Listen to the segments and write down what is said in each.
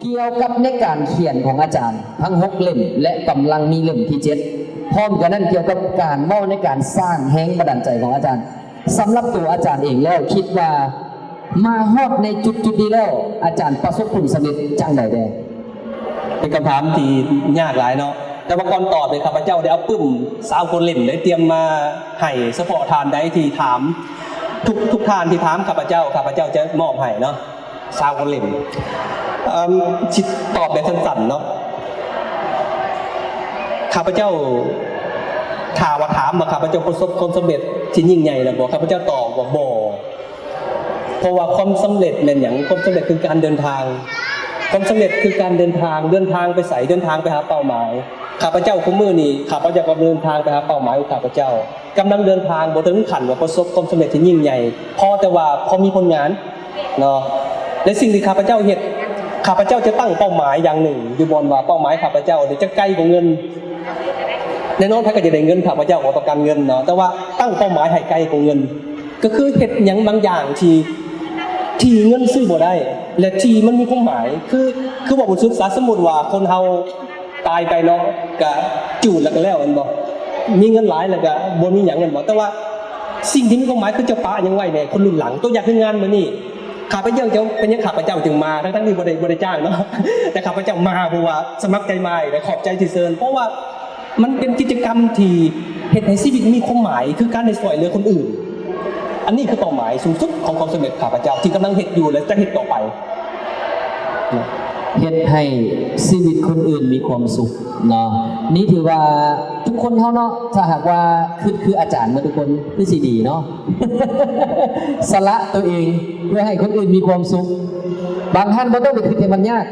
ກ່ຽວກັບໃນການຂຽນຂອງອາຈານທັງຫົກເຫຼັ້ມ ແລະ ກຳລັງມີເຫຼັ້ມທີເຈັດ ພ້ອມກັນນັ້ນກ່ຽວກັບການເວົ້າໃນການສ້າງແຮງບັນດານໃຈຂອງອາຈານ, ສຳລັບຕົວອາຈານເອງແລ້ວ ຄິດວ່າມາຮອດໃນຈຸດໆນີ້ແລ້ວ ອາຈານປະສົບຜົນສຳເລັດຈັ່ງໃດແດ່? ເປັນຄຳຖາມທີ່ຍາກຫຼາຍເນາະ, ແຕ່ວ່າກ່ອນຕອບເນຍ ຂ້າພະເຈົ້າໄດ້ເອົາປຶ້ມຊາວກວ່າເຫຼັ້ມ ໄດ້ຕຽມມາໃຫ້ສະເພາະທ່ານໃດທີ່ຖາມ, ທຸກ ທຸກທ່ານທີ່ຖາມຂ້າພະເຈົ້າ ຂ້າພະເຈົ້າຈະມອບໃຫ້ເນາະ. ຊາວກວ່າເຫຼັ້ມ ເອີ່ມ ຊິຕອບແບບສັ້ນໆເນາະ. ຂ້າພະເຈົ້າ ຖ້າວ່າຖາມວ່າຂ້າພະເຈົ້າປະສົບຄວາມສຳເລັດທີ່ຍິ່ງໃຫຍ່ແລ້ວບໍ່? ຂ້າພະເຈົ້າຕອບວ່າບໍ່. ເພາະວ່າຄວາມສຳເລັດແມ່ນຫຍັງ? ຄວາມສຳເລັດຄືການເດີນທາງ. ຄວາມສຳເລັດຄືການເດີນທາງ, ເດີນທາງໄປໃສ? ເດີນທາງໄປຫາເປົ້າໝາຍ. ຂ້າພະເຈົ້າຄຸມື້ນີ້ ຂ້າພະເຈົ້າກໍເດີນທາງໄປຫາເປົ້າໝາຍຂອງຂ້າພະເຈົ້າ. ກຳລັງເດີນທາງ ບໍ່ເຖິງຂັ້ນວ່າປະສົບຄວາມສຳເລັດທີ່ຍິ່ງໃຫຍ່, ພໍແຕ່ວ່າພໍມີຜົນງານເນາະ. ແລະ ສິ່ງທີ່ຂ້າພະເຈົ້າເຮັດ, ຂ້າພະເຈົ້າຈະຕັ້ງເປົ້າໝາຍຢ່າງໜຶ່ງ ຢູ່ບ່ອນວ່າເປົ້າໝາຍຂ້າພະເຈົ້ານີ້ຈະໄກກວ່າເງິນ. ແນ່ນອນ ໃຜກໍຢາກໄດ້ເງິນ, ຂ້າພະເຈົ້າກໍຕ້ອງການເງິນເນາະ, ແຕ່ວ່າຕັ້ງເປົ້າໝາຍໃຫ້ໄກກວ່າເງິນ ກໍຄືເຮັດຫຍັງບາງຢ່າງທີ່ ທີ່ເງິນຊື້ບໍ່ໄດ້ ແລະ ທີ່ມັນມີຄວາມໝາຍ. ຄື ຄືເວົ້າບົດສຸດຊະ, ສົມມຸດວ່າຄົນເຮົາ ຕາຍໄປເນາະ ກະຈູດແລ້ວກະແລ້ວແມ່ນບໍ່? ມີເງິນຫຼາຍແລ້ວກະບໍ່ມີຫຍັງແມ່ນບໍ່? ແຕ່ວ່າສິ່ງທີ່ມີຄວາມໝາຍຄືເຈົ້າປະຫຍັງໄວ້ແດ່ຄົນລຸ້ນຫຼັງ. ຕົວຢ່າງຄືງານມື້ນີ້ ຂ້າພະເຈົ້າ ເຈົ້າ ເປັນຫຍັງຂ້າພະເຈົ້າຈຶ່ງມາ ທັງໆທີ່ບໍ່ໄດ້ ບໍ່ໄດ້ຈ້າງເນາະ ແຕ່ຂ້າພະເຈົ້າມາເພາະວ່າສະໝັກໃຈມາ ແລະ ຂອບໃຈທີ່ເຊີນ ເພາະວ່າມັນເປັນກິດຈະກຳທີ່ເຮັດໃຫ້ຊີວິດມີຄວາມໝາຍ ຄືການໄດ້ຊ່ວຍເຫຼືອຄົນອື່ນ. ອັນນີ້ຄືເປົ້າໝາຍສູງສຸດຂອງຄວາມສຳເລັດຂ້າພະເຈົ້າ ທີ່ກຳລັງເຮັດຢູ່ ແລະ ຈະເຮັດຕໍ່ໄປ. ເຮັດໃຫ້ຊີວິດຄົນອື່ນມີຄວາມສຸກເນາະ. ນີ້ຖືວ່າທຸກຄົນເຮົາເນາະ ຖ້າຫາກວ່າຄິດຄືອາຈານໝົດທຸກຄົນ ຄືຊິດີເນາະ. ສະຫຼະຕົວເອງເພື່ອໃຫ້ຄົນອື່ນມີຄວາມສຸກ. ບາງທ່ານບໍ່ຕ້ອງໄປຄິດໃຫ້ມັນຍາກ.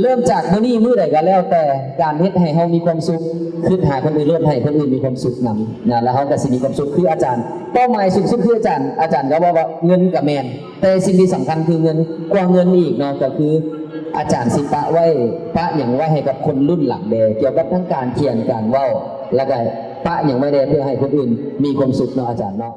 ເລີ່ມຈາກມື້ນີ້ມື້ໃດກໍແລ້ວແຕ່ ການເຮັດໃຫ້ເຮົາມີຄວາມສຸກ, ຄິດຫາຄົນອື່ນໂລດ ໃຫ້ຄົນອື່ນມີຄວາມສຸກນຳນະ, ແລ້ວເຮົາກໍຊິມີຄວາມສຸກຄືອາຈານ. ເປົ້າໝາຍສູງສຸດຄືອາຈານ, ອາຈານກໍເວົ້າວ່າເງິນກໍແມ່ນ, ແຕ່ສິ່ງທີ່ສຳຄັນຄືເງິນ, ກວ່າເງິນອີກເນາະ ກໍຄືອາຈານຊິປະໄວ້, ປະຫຍັງໄວ້ໃຫ້ກັບຄົນລຸ້ນຫຼັງແດ່ ກ່ຽວກັບທັງການຂຽນ, ການເວົ້າ, ແລ້ວກໍປະຫຍັງໄວ້ແດ່ເພື່ອໃຫ້ຄົນອື່ນມີຄວາມສຸກເນາະ ອາຈານເນາະ.